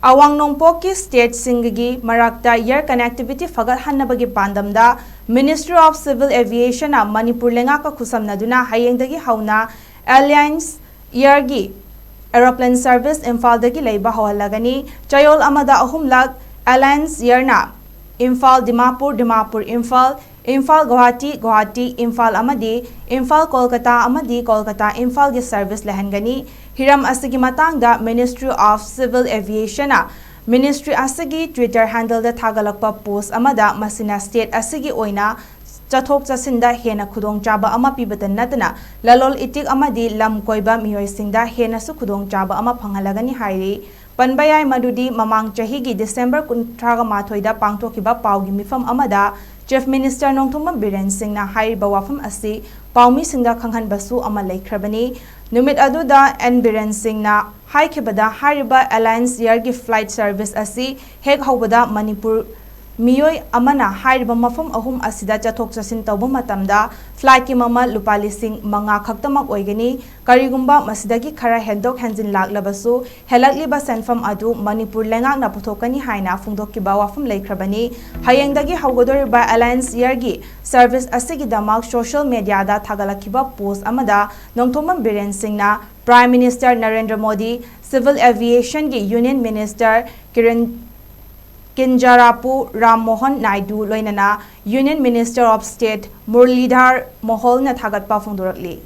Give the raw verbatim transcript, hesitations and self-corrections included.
ꯑꯋꯥꯡ ꯅꯣꯡꯄꯣꯛꯀꯤ ꯁ꯭ꯇꯦꯠꯁꯤꯡꯒꯤ ꯃꯔꯛꯇ ꯏꯌꯔ ꯀꯅꯦꯛꯇꯤꯚꯤꯇꯤ ꯐꯒꯠꯍꯟꯅꯕꯒꯤ ꯄꯥꯟꯗꯝꯗ Ministry of Civil Aviation ꯅ ꯃꯅꯤꯄꯨꯔ ꯂꯩꯉꯥꯛꯀ ꯈꯨꯠꯁꯝꯅꯗꯨꯅ ꯍꯌꯦꯡꯗꯒꯤ ꯍꯧꯅ ꯑꯦꯂꯥꯌꯟꯁ ꯏꯌꯔꯒꯤ ꯑꯦꯔꯣꯄ꯭ꯂꯦꯟ ꯁꯔꯚꯤꯁ ꯏꯝꯐꯥꯜꯗꯒꯤ ꯂꯩꯕ ꯍꯧꯍꯜꯂꯒꯅꯤ꯫ ꯆꯌꯣꯜ ꯑꯃꯗ ꯑꯍꯨꯝꯂꯛ ꯑꯦꯂꯥꯌꯟꯁ ꯏꯌꯔꯅ ꯏꯝꯐꯥꯜ ꯗꯤꯃꯥꯄꯨꯔ, ꯗꯤꯃꯥꯄꯨꯔ ꯏꯝꯐꯥꯜ, ꯏꯝꯐꯥꯜ ꯒꯨꯋꯥꯍꯥꯇꯤ, ꯒꯨꯋꯥꯍꯥꯇꯤ ꯏꯝꯐꯥꯜ ꯑꯃꯗꯤ ꯏꯝꯐꯥꯜ ꯀꯣꯜꯀꯇꯥ ꯑꯃꯗꯤ ꯀꯣꯜꯀꯇꯥ ꯏꯝꯐꯥꯜꯒꯤ ꯁꯔꯚꯤꯁ ꯂꯩꯍꯟꯒꯅꯤ꯫ ꯍꯤꯔꯝ ꯑꯁꯤꯒꯤ ꯃꯇꯥꯡꯗ Ministry of Civil Aviation ꯅ ꯃꯤꯅꯤꯁꯇ꯭ꯔꯤ ꯑꯁꯤꯒꯤ ꯇ꯭ꯋꯤꯇꯔ ꯍꯦꯟꯗꯜꯗ ꯊꯥꯒꯠꯂꯛꯄ ꯄꯣꯁ ꯑꯃꯗ, ꯃꯁꯤꯅ ꯁ꯭ꯇꯦꯠ ꯑꯁꯤꯒꯤ ꯑꯣꯏꯅ ꯆꯠꯊꯣꯛ ꯆꯠꯁꯤꯟꯗ ꯍꯦꯟꯅ ꯈꯨꯗꯣꯡꯆꯥꯕ ꯑꯃ ꯄꯤꯕꯇ ꯅꯠꯇꯅ ꯂꯂꯣꯜ ꯏꯇꯤꯛ ꯑꯃꯗꯤ ꯂꯝ ꯀꯣꯏꯕ ꯃꯤꯑꯣꯏꯁꯤꯡꯗ ꯍꯦꯟꯅꯁꯨ ꯈꯨꯗꯣꯡꯆꯥꯕ ꯑꯃ ꯐꯪꯍꯜꯂꯒꯅꯤ ꯍꯥꯏꯔꯤ꯫ ꯄꯟꯕ ꯌꯥꯏ ꯃꯗꯨꯗꯤ ꯃꯃꯥꯡ ꯆꯍꯤꯒꯤ ꯗꯤꯁꯦꯝꯕꯔ ꯀꯨꯟꯊ꯭ꯔꯥꯒ ꯃꯥꯊꯣꯏꯗ ꯄꯥꯡꯊꯣꯛꯈꯤꯕ ꯄꯥꯎꯒꯤ ꯃꯤꯐꯝ ꯑꯃꯗ ꯆꯤꯐ ꯃꯤꯅꯤꯁꯇꯔ ꯅꯣꯡꯊꯣꯝꯕꯝ ꯕꯤꯔꯦꯟ ꯁꯤꯡꯅ ꯍꯥꯏꯔꯤꯕ ꯋꯥꯐꯝ ꯑꯁꯤ ꯄꯥꯎꯃꯤꯁꯤꯡꯗ ꯈꯪꯍꯟꯕꯁꯨ ꯑꯃ ꯂꯩꯈ꯭ꯔꯕꯅꯤ꯫ ꯅꯨꯃꯤꯠ ꯑꯗꯨꯗ ꯑꯦꯟ ꯕꯤꯔꯦꯟ ꯁꯤꯡꯅ ꯍꯥꯏꯈꯤꯕꯗ, ꯍꯥꯏꯔꯤꯕ ꯑꯦꯂꯥꯌꯟꯁ ꯏꯌꯔꯒꯤ ꯐ꯭ꯂꯥꯏꯠ ꯁꯔꯚꯤꯁ ꯑꯁꯤ ꯍꯦꯛ ꯍꯧꯕꯗ ꯃꯅꯤꯄꯨꯔ ꯃꯤꯑꯣꯏ ꯑꯃꯅ ꯍꯥꯏꯔꯤꯕ ꯃꯐꯝ ꯑꯍꯨꯝ ꯑꯁꯤꯗ ꯆꯠꯊꯣꯛ ꯆꯠꯁꯤꯟ ꯇꯧꯕ ꯃꯇꯝꯗ ꯐ꯭ꯂꯥꯏꯠꯀꯤ ꯃꯃꯜ ꯂꯨꯄꯥ ꯂꯤꯁꯤꯡ ꯃꯉꯥ ꯈꯛꯇꯃꯛ ꯑꯣꯏꯒꯅꯤ꯫ ꯀꯔꯤꯒꯨꯝꯕ ꯃꯁꯤꯗꯒꯤ ꯈꯔ ꯍꯦꯟꯗꯣꯛ ꯍꯦꯟꯖꯤꯟ ꯂꯥꯛꯂꯕꯁꯨ, ꯍꯦꯜꯂꯛꯂꯤꯕ ꯁꯦꯟꯐꯝ ꯑꯗꯨ ꯃꯅꯤꯄꯨꯔ ꯂꯩꯉꯥꯛꯅ ꯄꯨꯊꯣꯛꯀꯅꯤ ꯍꯥꯏꯅ ꯐꯣꯡꯗꯣꯛꯈꯤꯕ ꯋꯥꯐꯝ ꯂꯩꯈ꯭ꯔꯕꯅꯤ꯫ ꯍꯌꯦꯡꯗꯒꯤ ꯍꯧꯒꯗꯧꯔꯤꯕ ꯑꯦꯂꯥꯌꯟꯁ ꯏꯌꯔꯒꯤ ꯁꯔꯚꯤꯁ ꯑꯁꯤꯒꯤꯗꯃꯛ ꯁꯣꯁꯤꯌꯦꯜ ꯃꯦꯗꯤꯌꯥꯗ ꯊꯥꯒꯠꯂꯛꯈꯤꯕ ꯄꯣꯁ ꯑꯃꯗ ꯅꯣꯡꯊꯣꯝꯕꯝ ꯕꯤꯔꯦꯟ ꯁꯤꯡꯅ prime minister Narendra Modi, civil ꯑꯦꯚꯤꯌꯦꯁꯟꯒꯤ ꯌꯨꯅꯤꯌꯟ ꯃꯤꯅꯤꯁꯇꯔ ꯀꯤꯔꯟ, ꯀꯤꯟꯖꯥꯔꯥꯄꯨ ꯔꯥꯝ ꯃꯣꯍꯟ ꯅꯥꯏꯗꯨ, ꯂꯣꯏꯅꯅ union minister of state Murlidhar ꯃꯣꯍꯣꯜꯅ ꯊꯥꯒꯠꯄ ꯐꯣꯡꯗꯣꯔꯛꯂꯤ꯫